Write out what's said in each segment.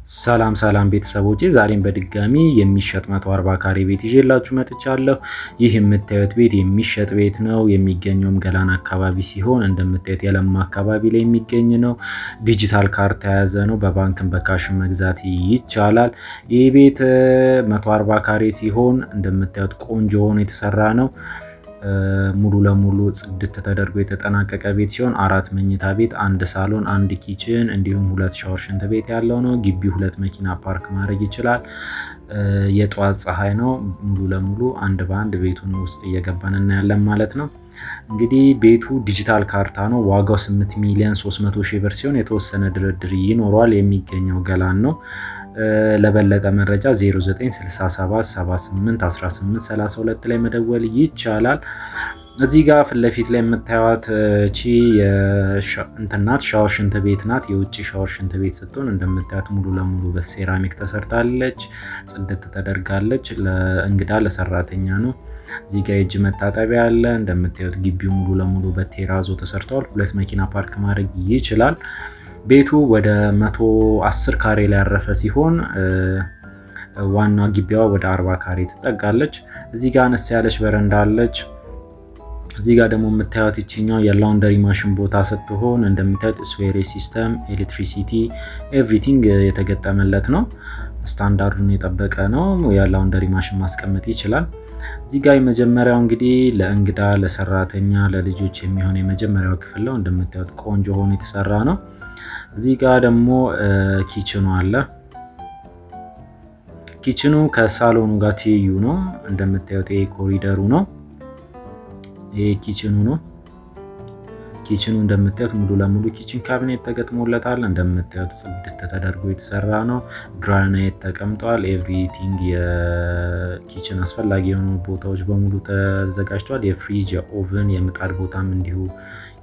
ሰላም ሰላም ቤተሰቦቼ፣ ዛሬም በድጋሚ የሚሸጥ 140 ካሬ ቤት ይዤላችሁ መጥቻለሁ። ይህ የምታዩት ቤት የሚሸጥ ቤት ነው። የሚገኘውም ገላን አካባቢ ሲሆን እንደምታዩት የለማ አካባቢ ላይ የሚገኝ ነው። ዲጂታል ካርታ የያዘ ነው። በባንክም በ cash መግዛት ይቻላል። ይህ ቤት 140 ካሬ ሲሆን እንደምታዩት ቆንጆ ሆኖ የተሰራ ነው። ሙሉ ለሙሉ ጽድት ተደርጎ የተጠናቀቀ ቤት ሲሆን 4 መኝታ ቤት፣ 1 ሳሎን፣ 1 kitchen እንዲሁም 2 ሻወር ሽንት ቤት ያለው ነው። ግቢ 2 መኪና ፓርክ ማድረግ ይችላል። የጠዋት ፀሐይ ነው። ሙሉ ለሙሉ አንድ በአንድ ቤቱን ውስጥ እየገባን እናያለን ማለት ነው። እንግዲህ ቤቱ ዲጂታል ካርታ ነው። ዋጋው 8 ሚሊዮን 300 ሺህ ብር ሲሆን የተወሰነ ድርድር ይኖረዋል። የሚገኘው ገላን ነው። ለበለጠ መረጃ 0967 78 18 32 ላይ መደወል ይቻላል። እዚህ ጋር ፊት ለፊት ላይ የምታዩት እቺ እንትናት ሻወር ሽንት ቤት ናት። የውጭ ሻወር ሽንት ቤት ስትሆን እንደምታዩት ሙሉ ለሙሉ በሴራሚክ ተሰርታለች፣ ጽድት ተደርጋለች። ለእንግዳ ለሰራተኛ ነው። እዚህ ጋር የእጅ መታጠቢያ አለ። እንደምታዩት ግቢው ሙሉ ለሙሉ በቴራዞ ተሰርተዋል። 2 መኪና ፓርክ ማድረግ ይችላል። ቤቱ ወደ 110 ካሬ ላይ ያረፈ ሲሆን ዋና ግቢዋ ወደ 40 ካሬ ትጠጋለች። እዚህ ጋር አነስ ያለች በረንዳ አለች። እዚህ ጋር ደግሞ የምታዩት ይችኛው የ laundry machine ቦታ ስትሆን እንደምታዩት sewerage system፣ electricity everything የተገጠመለት ነው። ስታንዳርዱን የጠበቀ ነው። የ laundry machine ማስቀመጥ ይችላል። እዚህ ጋር የመጀመሪያው እንግዲህ ለእንግዳ ለሰራተኛ፣ ለልጆች የሚሆን የመጀመሪያው ክፍል ነው። እንደምታዩት ቆንጆ ሆኖ የተሰራ ነው። እዚህ ጋር ደግሞ kitchen ኑ አለ። Kitchen ኑ ከሳሎኑ ጋር ትይዩ ነው። እንደምታዩት ይሄ ኮሪደሩ ነው። ይሄ kitchen ኑ ነው። Kitchen ኑ እንደምታዩት ሙሉ ለሙሉ kitchen cabinet ተገጥሞለታል። እንደምታዩት ጽድት ተደርጎ የተሰራ ነው። ግራናይት ተቀምጧል። Everything የ kitchen አስፈላጊ የሆኑ ቦታዎች በሙሉ ተዘጋጅቷል። የፍሪጅ፣ የ oven፣ የምጣድ ቦታም እንዲሁ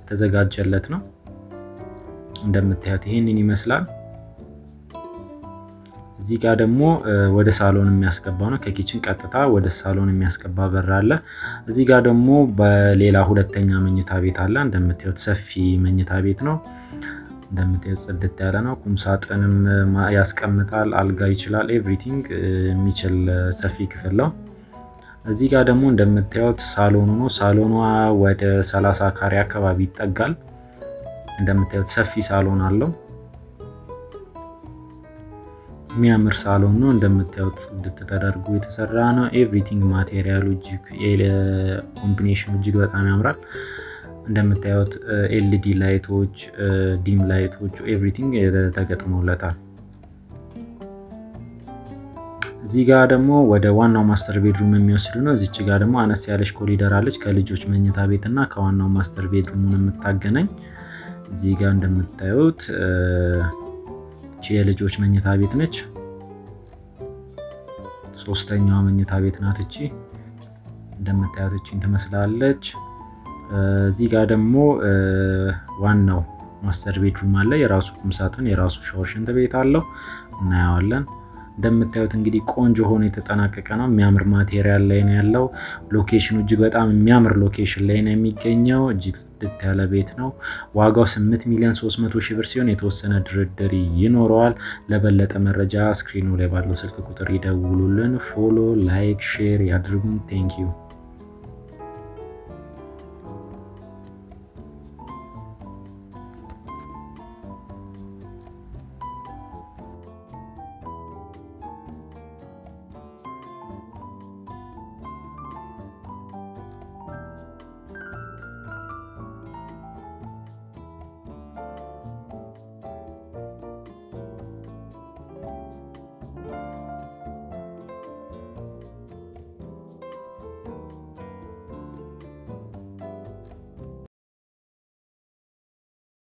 የተዘጋጀለት ነው። እንደምታዩት ይሄንን ይመስላል። እዚህ ጋር ደግሞ ወደ ሳሎን የሚያስገባ ነው። ከ kitchen ቀጥታ ወደ ሳሎን የሚያስገባ በር አለ። እዚህ ጋር ደግሞ በሌላ ሁለተኛ መኝታ ቤት አለ። እንደምታዩት ሰፊ መኝታ ቤት ነው። እንደምታዩት ጽድት ያለ ነው። ቁም ሳጥንም ያስቀምጣል፣ አልጋ ይችላል። Everything የሚችል ሰፊ ክፍል ነው። እዚህ ጋር ደግሞ እንደምታዩት ሳሎኑ ነው። ሳሎኗ ወደ 30 ካሬ አካባቢ ይጠጋል። እንደምታዩት ሰፊ ሳሎን አለው። የሚያምር ሳሎን ነው። እንደምታዩት ጽድት ተደርጎ የተሰራ ነው። Everything material ኡ እጅግ combination ኑ እጅግ በጣም ያምራል። እንደምታዩት LED light ኦች፣ dim light ኦች everything ተገጥሞለታል። እዚህ ጋር ደግሞ ወደ ዋናው master bedroom የሚወስዱ ነው። እዚች ጋር ደግሞ አነስ ያለች ኮሪደር አለች ከልጆች መኝታ ቤት እና ከዋናው master bedroom ኡን የምታገናኝ። እዚህ ጋር እንደምታዩት እቺ የልጆች መኝታ ቤት ነች። ሶስተኛዋ መኝታ ቤት ናት። እቺ እንደምታዩት እቺን ትመስላለች። እዚህ ጋር ደግሞ ዋናው master bedroom አለ። የራሱ ቁም ሳጥን፣ የራሱ ሻወር ሽንት ቤት አለው። እናየዋለን። እንደምታዩት እንግዲህ ቆንጆ ሆኖ የተጠናቀቀ ነው። የሚያምር material ላይ ነው ያለው። Location ኑ እጅግ በጣም የሚያምር location ላይ ነው የሚገኘው። እጅግ ጽድት ያለ ቤት ነው። ዋጋው 8 ሚሊዮን 300 ሺህ ብር ሲሆን የተወሰነ ድርድር ይኖረዋል። ለበለጠ መረጃ screen ኑ ላይ ባለው ስልክ ቁጥር ይደውሉልን። Follow፣ like፣ share ያድርጉን። Thank you።